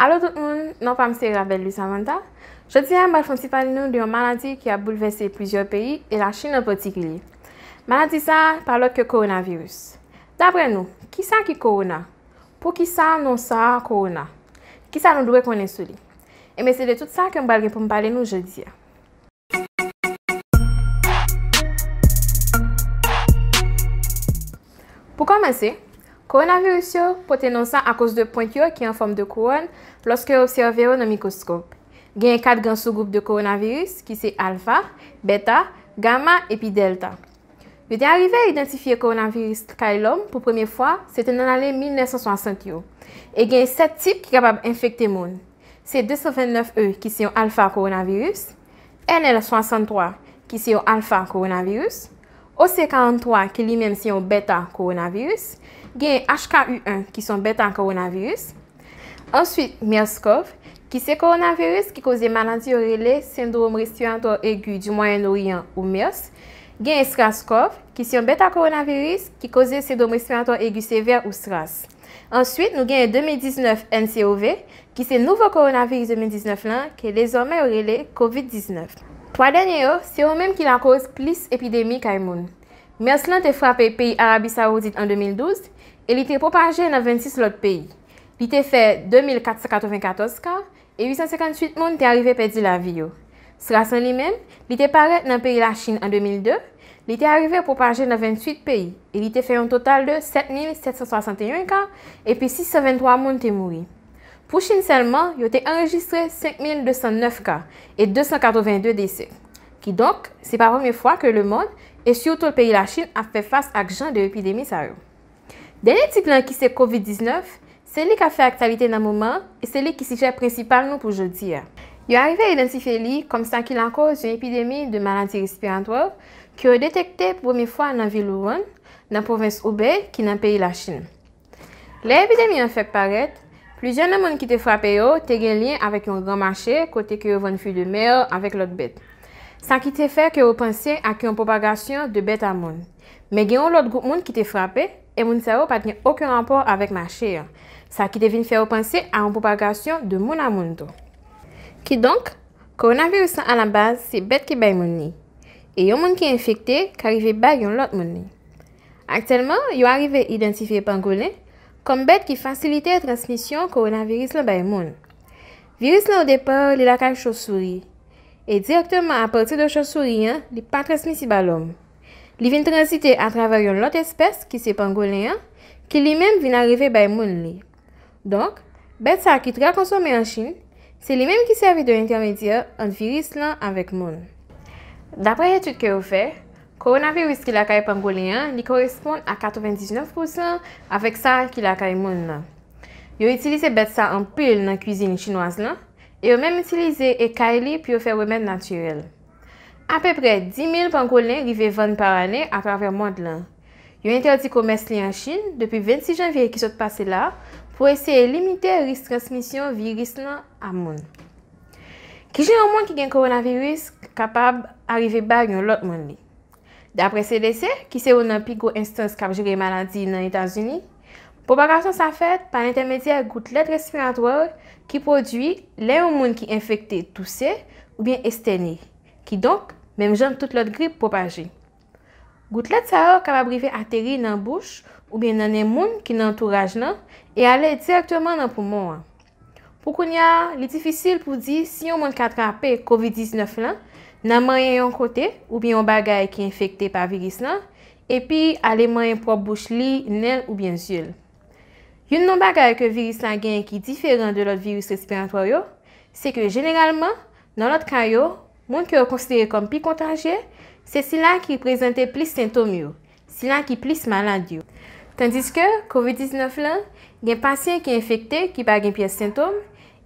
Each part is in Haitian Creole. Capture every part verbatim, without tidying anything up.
Alo tout moun, non pa m se Rabel Louis Samantha. Jodi a, m pral fè yon ti pale nou de yon maladi ki ap boulvèse plizyè peyi, e Lachin an patikilye. Maladi sa a pa lòt ke kowonaviris. Daprè nou, kisa ki kowona? Poukisa non sa a kowona? Kisa nou dwe konnen sou li? Ebyen, se de tout sa ke m pral gen pou m pale nou jodi a. Pou kòmanse, kowonaviris yo pote non sa akoz de pwent yo ki an fòm de kouwòn lòske yo obsève yo nan mikwoskòp. Genyen kat gran sougwoup de kowonaviris ki se alfa, beta, gama epi dèlta. Yo te arive idantifye kowonaviris kay lòm pou premye fwa, se te nan lane mil nèf san swasant yo. E gen sèt tip ki kapab enfekte moun. Se de san vennnèf E ki se yon alfa kowonaviris, N L swasanntwa ki se yon alfa kowonaviris, O C karanntwa ki li menm se yon beta kowonaviris, gen H K U en ki se yon beta kowonaviris, answit, mers cov, ki se kowonaviris ki koze maladi yo rele sendwòm respiratwa egi di Mwayen Oryan ou mers. Gen SRAS cov, ki se yon beta kowonaviris ki koze sendwòm respiratwa egi sevè ou SRAS. Answit, nou genyen de mil diznèf N C O V, ki se nouvo kowonaviris de mil diznèf lan, ke dezòmè yo rele kovid diznèf. Twa dènye yo, se yo menm ki lakoz plis epidemi kay moun. Mers lan te frape peyi Arabi Sawoudit an de mil douz, e li te pwopaje nan vennsis lòt peyi. Li te fè de mil kat san katrevenkatòz ka, e uit san senkantuit moun te arive pèdi lavi yo. SRAS lan li menm, li te parèt nan peyi Lachin an de mil de, li te arive pwopaje nan venntuit peyi, e li te fè yon total de sèt mil sèt san swasanteyen ka, epi sis san venntwa moun te mouri. Pou Chin sèlman, yo te anrejistre senk mil de san nèf ka e de san katreven de desè. Kidonk, se pa premye fwa ke lemonn, e sitou peyi Lachin, ap fè fas ak jan de epidemi sa yo. Dènye tip lan ki se kovid diznèf, se li k ap fè aktyalite nan moman an e se li ki sijè prensipal nou pou jodi a. Yo arive idantifye li kòm sa ki lakoz yon epidemi de maladi respiratwa ke yo detekte pou premye fwa nan vil Wuhan, nan pwovens Hubei ki nan peyi Lachin. Lè epidemi an fèk parèt, plizyè nan moun ki te frape yo te gen lyen avèk yon gran mache kote ke yo vann fwi de mè avèk lòt bèt. Sa ki te fè ke yo panse ak yon pwopagasyon de bèt a moun. Men gen yon lòt gwoup moun ki te frape, e moun sa yo pa t gen okenn rapò avèk mache an. Sa ki te vin fè yo panse a yon pwopagasyon de moun a moun tou. Kidonk, kowonaviris lan alabaz se bèt ki bay moun li. E yon moun ki enfekte ka rive bay yon lòt moun li. Aktyèlman, yo arive idantifye pangolen kòm bèt ki fasilite transmisyon kowonaviris lan bay moun. Viris lan o depa, li lakay chosouri. E dirèkteman apati de chosouri an, li pa transmisib a lòm. Li vin tranzite atravè yon lòt espès ki se pangolen an, ki li menm vin arive bay moun li. Donk, bèt sa ki trè konsome an Chin, se li menm ki sèvi de entèmedyè ant viris lan avèk moun. Daprè etid ke yo fè, kowonaviris ki lakay pangolen an, li koresponn a katrevendiznèf pousan avèk sa ki lakay moun nan. Yo itilize bèt sa anpil nan kwizin chinwaz lan, e yo menm itilize ekay li pou yo fè remèd natirèl. Apeprè dis mil pangolen rive vann pa ane atravè mond lan. Yo entèdi komès li an Chin depi vennsis janvye ki sot pase la pou eseye limite risk transmisyon viris lan a moun. Kijan yon moun ki gen kowonaviris kapab arive bay yon lòt moun li? Daprè C D C, ki se youn nan pi gwo enstans k ap jere maladi nan Etazini, pwopagasyon sa fèt pa lentèmedyè goutlèt respiratwa ki pwodui lè yon moun ki enfekte touse oubyen estène. Kidonk, menm jan tout lòt grip pwopaje. Goutlèt sa yo kapab rive ateri nan bouch oubyen nan nen moun ki nan antouraj lan e ale dirèkteman nan poumon an. Pou kounye a, li difisil pou di si yon moun ka trape kovid diznèf lan nan manyen yon kote oubyen yon bagay ki enfekte pa viris lan, epi ale manyen pwòp bouch li, nen l oubyen zye l. Youn nan bagay ke viris la genyen ki diferan de lòt viris respiratwa yo, se ke jeneralman, nan lòt ka yo, moun ke yo konsidere kòm pi kontajye, se sila ki prezante plis sentòm yo, sila ki plis malad yo. Tandiske kovid diznèf lan, gen pasyan ki enfekte ki pa gen pyès sentòm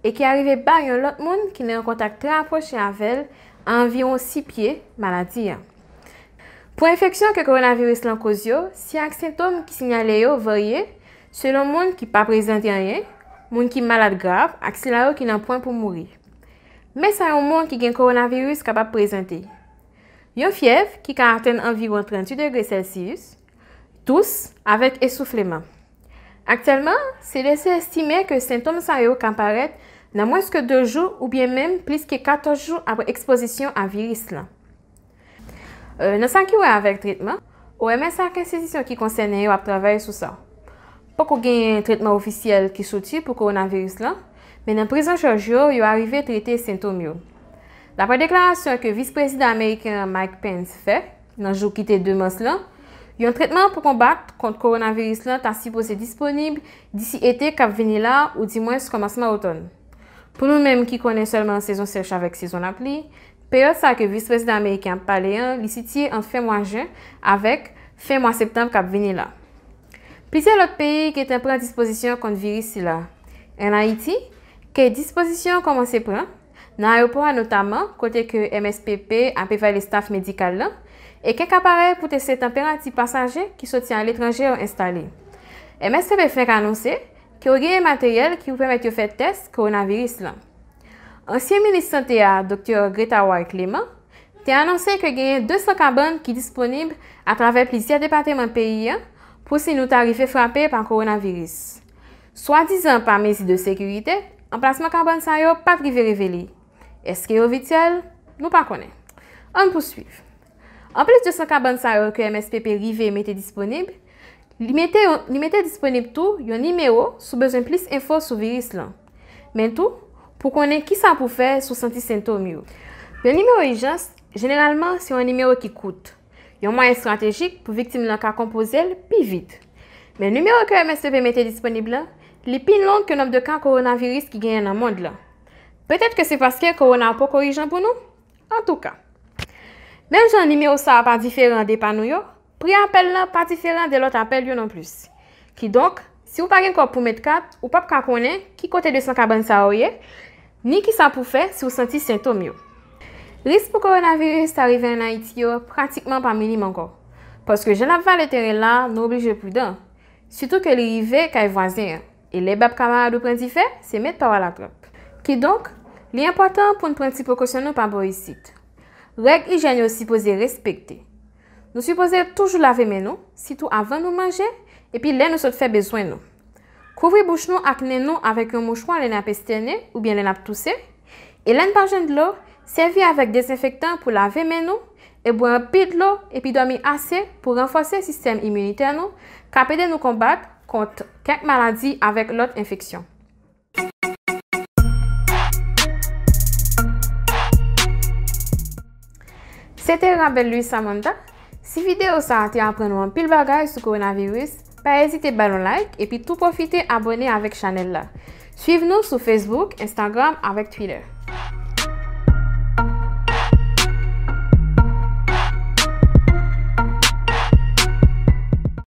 e ki arive bay yon lòt moun ki nan yon kontak trè rapwoche avè l a anviwon sis pye maladi an. Pou enfeksyon ke kowonaviris lan koz yo, si ak sentòm ki siyale yo varye selon moun ki pa prezante anyen, moun ki malad grav ak sila yo ki nan pwen pou mouri. Men sa yon moun ki gen kowonaviris kapab prezante: yon fyèv ki ka atenn anviwon tranntuit degre Celsius, tous avèk esoufleman. Aktyèlman, C D C estime ke sentòm sa yo ka parèt nan mwens ke de jou oubyen menm plis ke katòz jou apre ekspozisyon a viris lan. Euh, nan sa ki wè avèk tretman, O M S ak enstitisyon ki konsène yo ap travay sou sa. Poko genyen tretman ofisyèl ki soti pou kowonaviris lan, men nan priz an chaj yo, yo arive trete sentòm yo. Daprè deklarasyon ke vis prezidan ameriken an Mike Pence fè nan jou ki te de mas lan, yon tretman pou konbat kont kowonaviris lan ta sipoze disponib disi ete k ap vini la, oudimwens kòmansman otòn. Pou nou menm ki konnen sèlman sezon sèch avèk sezon lapli, peryòd sa ke vis prezidan ameriken ap pale an, li sitiye ant fen mwa jen avèk fen mwa septanm k ap vini la. Plizyè lòt peyi gentan pran dispozisyon kont viris sila. Ann Ayiti, ke dispozisyon kòmanse pran, nan ayewopò a notaman, kote ke M S P P ap evalye staf medikal lan, e kèk aparèy pou teste tanperati pasaje ki soti aletranje yo enstale. M S P P fenk anonse ke yo genyen materyèl ki pou pèmèt yo fè tès kowonaviris lan. Ansyen minis sante a, Doktè Greta Roy Clément, te anonse ke genyen de san kabann ki disponib atravè plizyè depatman peyi an pou si nou ta rive frape pa kowonaviris. Swadizan pa mezi de sekirite, anplasman kabann sa yo pa t rive revele. Èske yo vityèl? Nou pa konnen. Ann pouswiv. Anplis de san kabann sa yo ke M S P P rive mete disponib, li mete, li mete disponib tou yon nimewo si w bezwen plis enfo sou viris lan. Men tou, pou konnen kisa pou fè si w santi sentòm yo. Yon nimewo ijans, jeneralman, se yon nimewo ki kout, yon mwayen estratejik pou viktim lan ka konpoze l pi vit. Men nimewo ke M S P P mete disponib lan, li pi long ke nonb de ka kowonaviris ki genyen nan mond lan. Petèt ke se paske kowona poko ijan pou nou? Antouka, menm jan nimewo sa a pa diferan de pa nou yo, pri apèl lan pa diferan de lòt apèl yo non plis. Kidonk, si w pa gen kòb pou met kat, ou p ap ka konnen ki kote de san kabann sa yo ye, ni kisa pou fè si w santi sentòm yo. Risk pou kowonaviris ta rive ann Ayiti yo pratikman pa minim ankò. Paske jan n ap vale teren la, nou oblije pridan. Sitou ke li rive kay vwazen an. E lè bab kamarad ou pran dife, se met pa w a latrap. Kidonk, li enpòtan pou n pran ti prekosyon nou pa bò isit. Règ ijyèn yo sipoze respekte. Nou sipoze toujou lave men nou, sitou avan nou manje, epi lè nou sot fè bezwen nou. Kouvri bouch nou ak nen nou avèk yon mouchwa lè n ap estène oubyen lè n ap touse, e lè n pa jwenn dlo, sèvi avèk dezenfektan pou lave men nou e bwè anpil dlo epi dòmi ase pou ranfòse sistèm iminitè nou, k ap ede nou konbat kont kèk maladi avèk lòt enfeksyon. Se te Rabel Louis Samantha. Si videyo sa a te aprann ou anpil bagay sou kowonaviris, pa ezite ba l yon like epi tou pwofite abòne avèk chanèl la. Swiv nou sou Facebook, Instagram avèk Twitter.